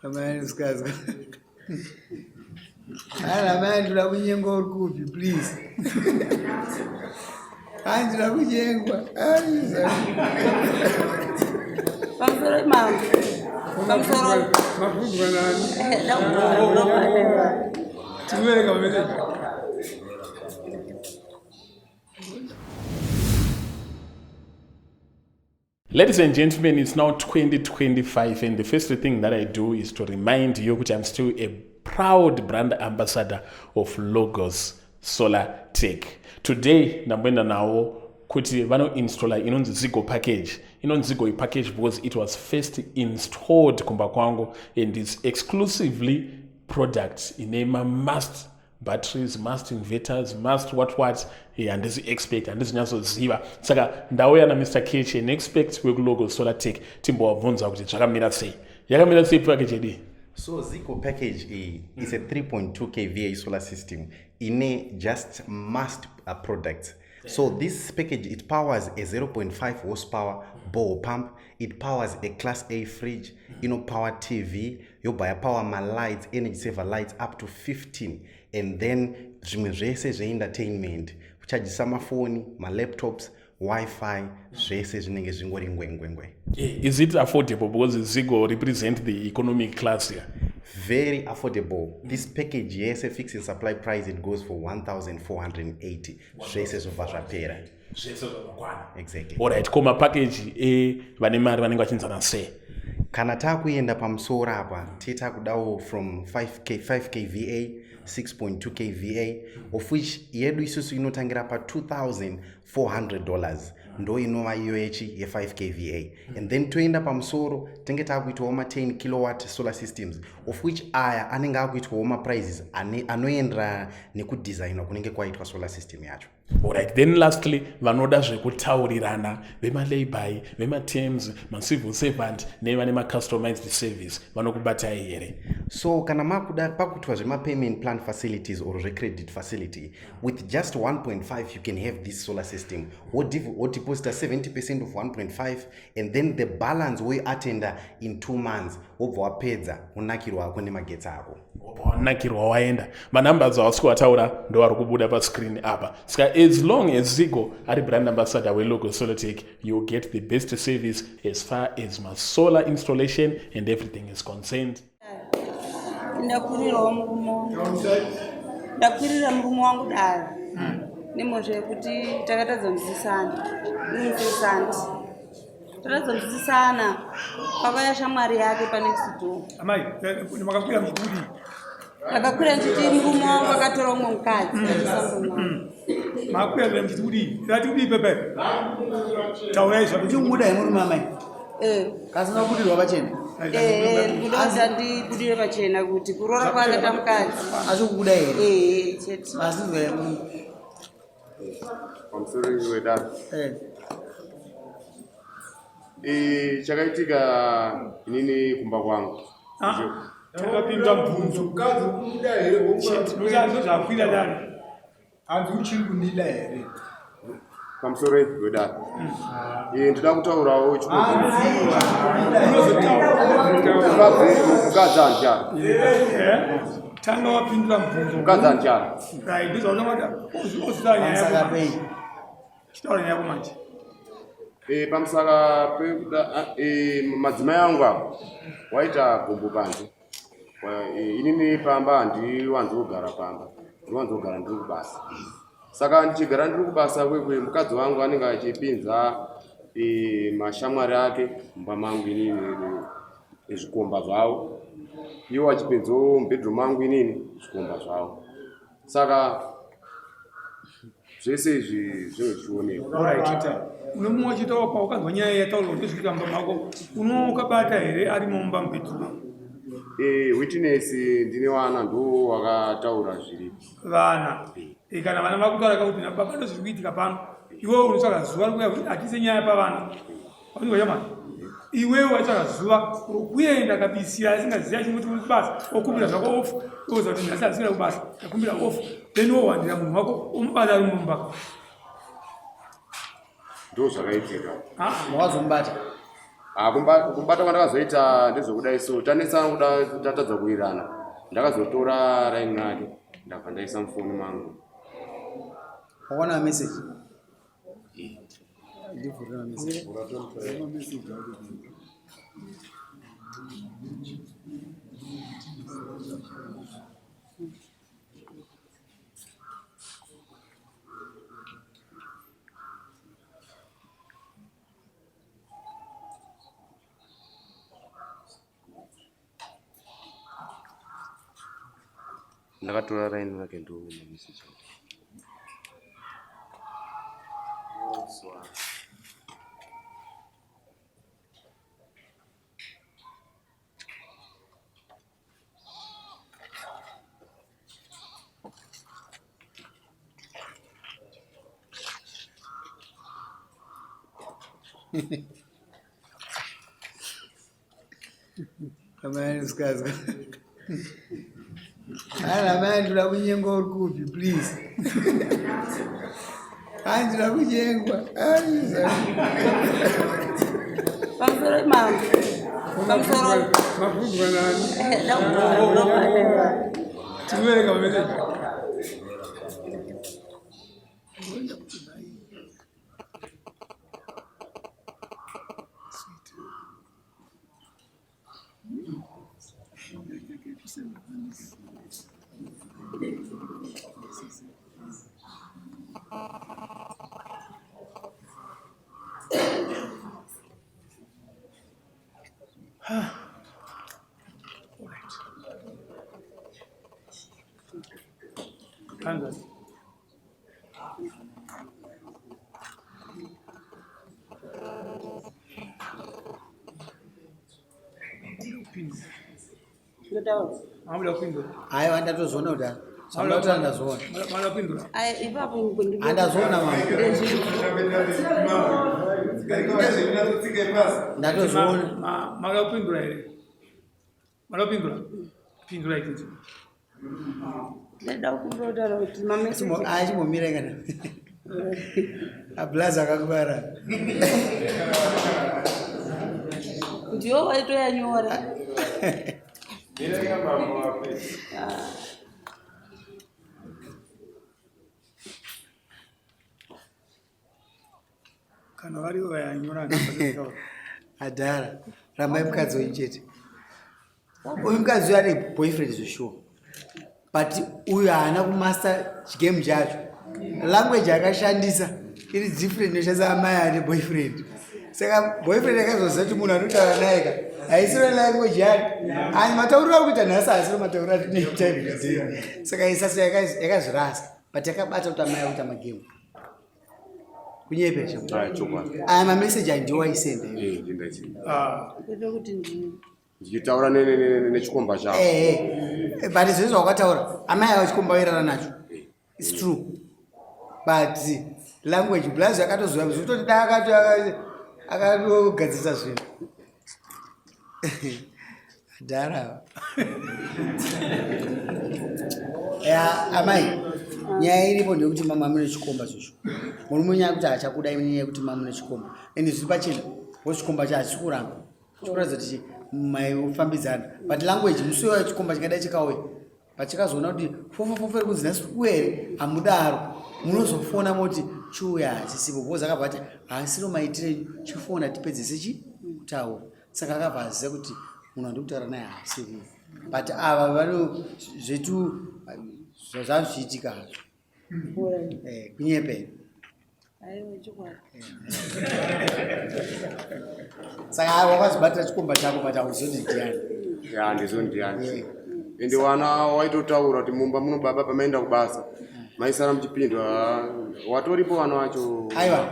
Amai musikazwa. Ana mai ndinoda kunyengwa uri kupi please. Hanzi ndinoda kunyengwa. Pamusoro mambo. Pamusoro. Mabvunzwa nani? Tinoverenga mameseji. Ladies and gentlemen, it's now 2025 and the first thing that I do is to remind you that I'm still a proud brand ambassador of Logos Solar Tech. Today, ndamboenda nawo kuti vanoinstalla inonzi Zigo package. Inonzi Zigo package because it was first installed kumba kwangu and it's exclusively product ine ma-must batteries, must inverters, must what what. Handisi expert, handisi nyatsoziva. Saka ndauya naMr Ketch, an expert wekuLogo Solar Tech, timbovabvunza kuti zvakamira sei. Yakamira sei package yedu? So Zico package A is a 3.2 kVA solar system in a just must products. So this package, it powers a 0.5 horsepower borehole pump, it powers a class A fridge, power TV, yobva power ma lights, energy saver lights up to 15, and then zvimwe zvese zve-entertainment, kuchajisa mafoni, malaptops, Wi-Fi, zvese zvinenge zvingori ngwengwengwe. Is it affordable? Because Zigo represent the economic class here. Very affordable. This package yese, fixing supply price, it goes for 1480, zvese zvobva zvapera. Zvese zvakakwana. Exactly. Alright, ko mapackage evane mari vanenge vachinzana sei? Kana taakuenda pamusoro apa, tee takudawo from 5 kVA, 6.2 kVA, of which yedu isusu inotangira pa $2400, ndo inova iyo yechi ye5 kVA, and then toenda pamusoro tenge taakuitawo ma10 kilowatt solar systems, of which aya anenge akuitwawo maprices anoenderana nekudesignwa kunenge kwaitwa solar system yacho. Alright, then lastly, vanoda zvekutaurirana, vemalayby, vematerms, macivil servant nevane macustomized service, vanokubatai here? So kana makuda pakuitwa zvemapayment plan facilities or zvecredit facility, with just 1.5 you can have this solar system. Wodeposita 70% of 1.5 and then the balance woiatenda in 2 months, wobva wapedza, unakirwa ako nemagetsi ako. Wanakirwa waenda. Manumbers awasi kuwataura ndo ari kubuda pascreen apa. Saka as long as Zigo ari brand ambassador weLogo Solartech, you get the best service as far as masolar installation and everything is concerned. Ndakwirirawo murume wangu, ndakwirira murume wangu dare nemhosva yekuti takatadza kunzwisisana. Inonzwisisana, tatadza kunzwisisana pakauya shamwari yake panext door. Amai, makakwira muchiti? Ndakakwira ndichiti murume wangu akatora umwe mukadzi, atisa murume wangu. Makakwira muchiti kudii? Rati kudii pepe? Taurai zvako. Uchinguda yemurume amai? Eh. Kasina kubudirwa pachena? Eh, ndikuda kuti andibudire pachena kuti kuroora kwaakaita mukadzi. Asi kubuda here? Eh, chete. Asinzwa yemurume. Pamusoro wedare. Eh. Chakaitika inini kumba kwangu. Takapinda mubvunzo. Mukadzi ukuda here? Ndozvakwira dare. Hanzi uchiri kundida here? Pamusoro wedare, ndida kutaurawo mukadzi andichara. Tanga wapindura mubvunzo. Mukadzi andichara. Right, ndozvaunamata ozitaura nyaya yako. Pamusaka manje. pei? Chitaura nyaya yako manje. Pamusaka pekuda madzimai angu apa waita gumbo panze. Inini pamba handiwanzogara pamba, ndinowanzogara ndiri kubasa. Saka ndichigara ndiri kubasa kwekwe, mukadzi wangu anenge achipinza mashamwari ake mumba mangu inini, zvikomba zvavo, iwo achipinzawo mubedroom mangu inini zvikomba zvavo. Saka zvese izvi zvinhu zvichionekwa. Alright, unomumwe wachitaura paukanzwa nyaya yataurwa kuti zviita mumba mako, unokabata here arimo mumba mubedroom? Witness ndine vana, ndo wakataura zviripo. Vana. Kana vana vakutaura kakuti nababa ndo zviri kuitika pano, iwewe unotsvaga zuva rekuya kuti hatise nyaya pavana. Wainzwa chamani? Iwewe waitsvaga zuva rokuenda kabisira asingazivi, achingoti uri kubasa, okumbira zvako off, oza kuti nhasi handisikuenda kubasa, ndakumbira off, then wowandira munhu wako, omubata ari mumba. Ndo zvakaitika. Wakazomubata? Ah, kumubata kwandakazoita ndezvekudai so tanetsana kuda tatadza kuwirana. Ndakazotora raini rake ndabva ndaisa mufoni mangu. Wakaona mameseji? Ndivhurira mameseji. Ndakatora raini rake ndoona message. Amai musikazwa. Ana amai ndinoda kunyengwa uri kupi please. Hanzi ndinoda kunyengwa. Pamusoro mambo. Pamusoro. Mabvunzwa nani? Ndakutoa. Tinoverenga mameseji. Hands up. Ndotaura. Mamuda kupindura. Aiwa ndatozoona kuti zvandataura ndazoona. Mamuda kupindura. Ai ipapo Handazoona mama. Ndatozoona. Mamuda kupindura here? Mamuda kupindura? Pindura itinzi. Ndaida kundotaura kuti mameseji. Achimbomira kana. Ablaza akakubara. Ndiwo waitoyanyora. Kana varivo vayanyora handitaura. Adhara. Rambai mukadzi wenyu chete. Uyu mukadzi uyu ane boyfriend zveshuwa. But uyu haana kumaster chigame chacho. Language akashandisa iri different inoshandisa amai ane boyfriend. Saka boyfriend akazoziva kuti munhu anotaura naye ka haisiro language yake. Ani matauriro ari kuita nhasi haasiro matauriro atinoita everyday. Saka isasi yakazvirasa but yakabata kuti amai akuita magame. Kunyepe Ah, chokwadi. Aya mameseji andiwo aisenda. Eh, ndindaisenda. Ah, Kwete kuti ndini. Ndichitaura nechikomba chavo. Ehe, but zvezvo wakataura amai ava chikomba vairara nacho its true but language blaz akatoziva zvekutoti dai akati akatogadzirisa zvinhu dhara ya amai nyaya iripo ndeyekuti mama mune chikomba zvizvo murume nyaya yekuti hachakuda imwe nyaya yekuti mama mune chikomba and zviri pachena wochikomba chacho hachisi kuramba chikuratidza kuti maifambidzana but language musi uyo chikomba chingadai chikauya pachikazoona kuti fofofofo iri kunzi nhasi kuuya here hamudaro munozofona moti chiuya hachisipo because akabva ati haasiro maitiro enyu chifona tipedzese chi kutaura saka akabva aziva kuti munhu wandiri kutaura naye haasiriye but ava vano zvetu zvazvichiitika hazvo kunyepera Aiwa chokwadi. Saka hayi wakazibatira chikomba chako but hauzoni ndiani. Ya ndizvo ndiani. Ende wana waitotaura kuti mumba muno baba pamaenda kubasa maisara muchipindwa watoripo vana vacho. Aiwa.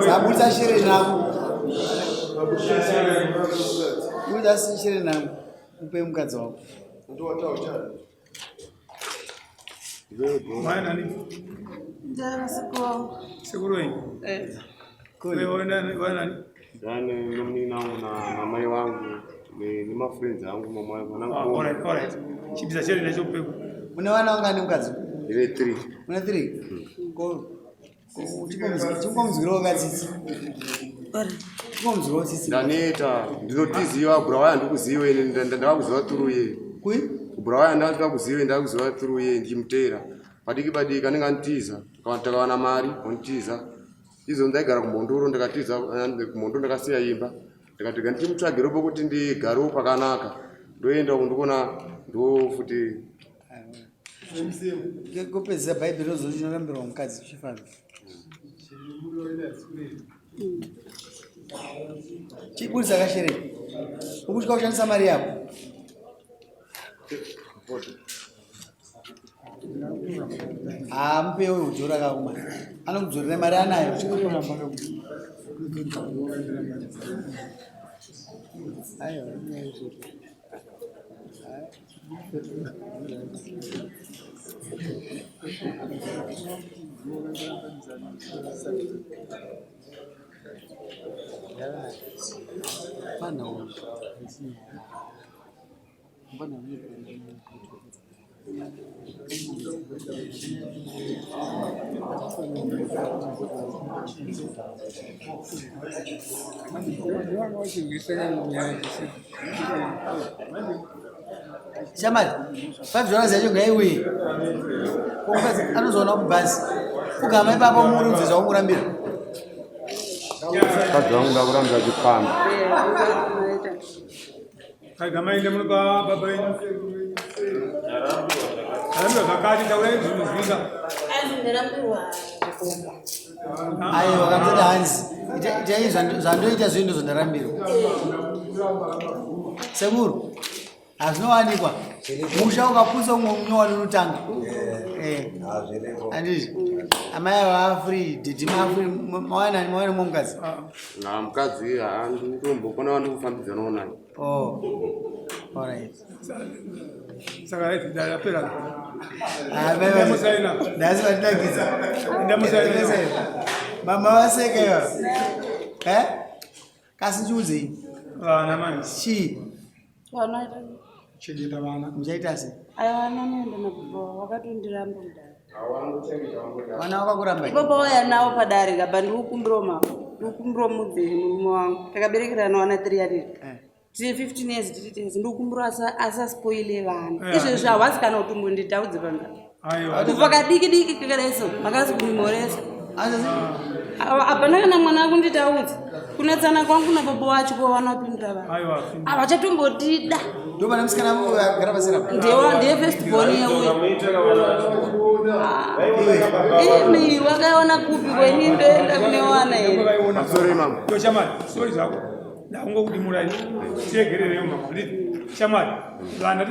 Sabutsa shere nako. Budza shere nako. Upe mukadzi wako. Mai nani? Ndara sekuru wangu. Sekuru wenyu. Eh. Wewe nani? Wewe nani? Yani nomunina wangu na namai wangu. Nemafriends angu mamwe Ah, alright, alright. Chibisa chere nacho peko. Mune vana vangani mukadzi? Ndine 3. Mune 3? Ko chimbomunzwirawo katsitsi. Chimbomunzwirawo tsitsi. Ndaneta, ndinotiziva Bulawayo handikuzive ini, ndavakuziva through ye. Kui? Bulawayo ndavakuzive, ndavakuziva through ye ndichimuteera. Padiki padiki anenge anitiza, takawana mari onitiza. Izvo ndaigara kuMhondoro ndikatiza kuMhondoro ndakasiya imba. Ndikati rega ndichimutsvagirewo pekuti ndigarewo pakanaka. Ndoenda uko ndikuona ndo futi Kupedzisa bhaibheri rozochinorambirwa mukadzi chifambi. Chibudisa kashereni. Ukutya kushandisa mari yako. Haa mupe uyu kudzora kakuma. Anokudzorera mari anayo. Aiwa. Pana uyu. Mbona Shamari, $5 yacho ngaiuye. Mukadzi anozoona kubhazi. Kugama ipapo murudzi zvaungurambira. Mukadzi wangu ndakurambira chipfambi. Kagama ende munopa baba venyu. Ndarambirwa zvakati, taurai zvinozwika. Anzi ndarambirwa zvikomba. Aiwa kamutati hanzi. Itai zvandoita zvinhu zvondarambirwa. Sekuru, hazvinowanikwa. Musha ukapusa umwe munyowani unotanga. Eh. Handizvo. Amai ava free, dhidhi mafree, mawana mawana mumwe mukadzi. Na mukadzi handitombokona wandikufambidzanawo naye. Oh. All right. Saka right, ndapera. Ah, mai Ndamusaina. Nhasi vandinakidza. Ndamusaina. Mama vaseka iva. Eh? Kasi ndiudzei. Vana manje. Chii? Vana Chengeta vana. Muchaita sei? aiwa vana noenda nababa vakatondiramba kudare. Vana vakakuramba. Ipapo vauya navo padare kaba ndikukumbirawo mama. Ndikukumbirawo mudzi murume wangu. Takaberekerana vana 3 atiri. Eh. Tine 15 years tiri tese. Ndikukumbirawo asaspoile vana. Yeah. Izvezvi havasi kana kutombonditaudze pamba. Aiwa. Kubva kadiki diki kakadai so makasi kundimhoresa. Anzi Hapana kana mwana akunditaudza. Kunetsana kwangu nababa wacho ko vanopindura vanhu. Aiwa. Havachatombotida. ndo pane musikana agara pasera. Ndewa ndiye first born yeuyo. Imi wakaiona kupi kweni ndoenda kune wana here? Pamusoro imamo. Yo shamwari, sorry zvako. Ndakungokudimura ini. Tiregererewo mama. Handiti? Shamwari, vana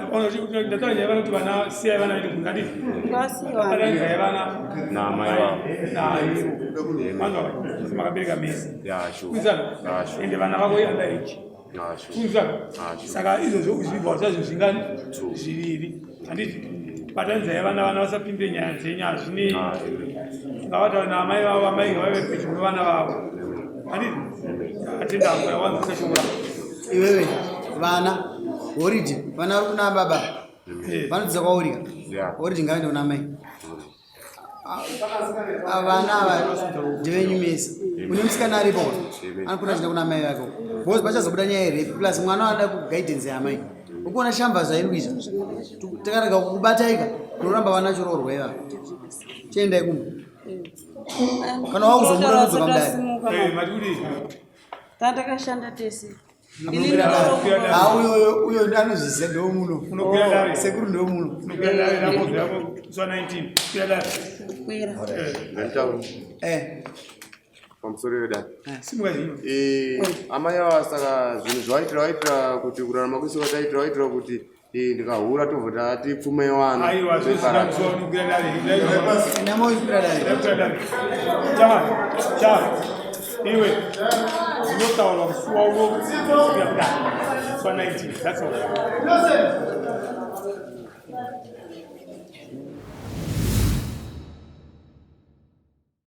ndataura nyaya vanoti vana siyai vana vedu kunze handiti? Ngavasiye vana. Batanidza vana Naamai vavo. naivo. Vanhu ava makabereka mese. Ya sure. Kunzana? Ya sure. Ende vana vako under age. Ya sure. Kunzana? Ah, sure. Saka izvozvo zvibva zvazvo zvingani? Zviviri. Handiti? Batanidzai vana vana vasapinde nyaya dzenyu hazvinei. Ah, amen. Ngavataure naamai vavo, amai ngavave pedyo nevana vavo. Handiti? Atenda mweya wanzwisa shoko rako. Iwewe vana horidhi vana vari kuna baba vanodzidza kwauri ka Yeah. horidhi ngavaende kuna mai. Vana ava ndevenyu mese. Une musikana aripo anokura achienda kuna mai vake. Because pachazobuda nyaya yerepi plus mwana anoda kuguidance yamai. Ukuona shamba zvairi kuita. Takarega kukubataika unoramba vana choroorwa ivava. Chiendai kumba. Kana wakuzomuda unodzoka mudare. Eh, mati kudii? Tatakashanda tese. Ah, uyo uyo anozviziva ndewemuno. Unokwira dare. Sekuru ndewemuno. Unokwira dare rako rako zuva 19. Kwira dare. Kwira. Ndanditaura Eh. pamusoro vedare. Simuka zvino. Eh, amai ava saka zvinhu zvawaitira waitira kuti kurarama kwese kwataitira waitira kuti ndikahura tobva tati pfuma yewana. Aiwa, zvozvina musi waunokwira dare. Ndamakwira dare. Kwira dare. Chama, chama. Iwe. Zvinotaurwa musi waunokwira kudare. Zuva 19. That's all.